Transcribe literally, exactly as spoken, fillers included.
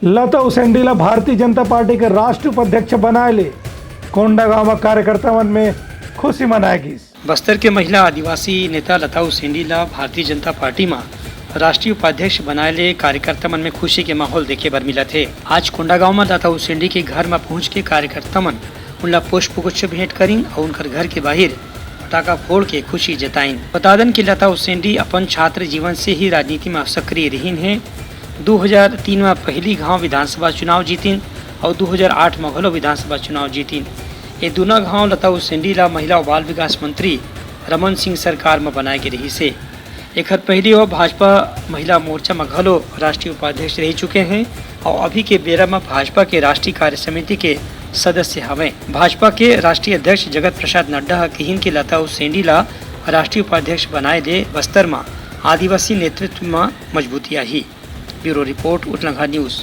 लता उसेंडी ला भारतीय जनता पार्टी के राष्ट्रीय उपाध्यक्ष बनाए ले कोंडागांव म कार्यकर्ता मन में खुशी मनाए गिस। बस्तर के महिला आदिवासी नेता लता उसेंडी ला भारतीय जनता पार्टी म राष्ट्रीय उपाध्यक्ष बनाए ले कार्यकर्ता मन में खुशी के माहौल देखे बर मिलत हे। आज कोंडागांव म लता उसेंडी के घर म पहुंच के कार्यकर्ता मन उनला पुष्प गुच्छ भेंट करिन अउ उनकर घर के बाहिर पटाखा फोड़ के खुशी जताइन। बता दन कि लता उसेंडी अपन छात्र जीवन से ही राजनीति म सक्रिय रहिन हे। दू हजार तीन म पहिली घांव विधानसभा चुनाव जीतिन अउ दू हजार आठ म घलो विधानसभा चुनाव जीतिन। ये दूना घांव लता उसेंडी ला महिला अउ बाल विकास मंत्री रमन सिंह सरकार म बनाए गे रहिस हे। एखर पहिली वो भाजपा महिला मोर्चा म घलो राष्ट्रीय उपाध्यक्ष रह चुके हैं अउ अभी के बेरा म भाजपा के राष्ट्रीय कार्य समिति के सदस्य हवय। भाजपा के राष्ट्रीय अध्यक्ष जगत प्रसाद नड्डा ह किहिन कि लता उसेंडी ला राष्ट्रीय उपाध्यक्ष बनाए ले बस्तर म आदिवासी नेतृत्व म मजबूती आही। Bureau report, Utlangha news.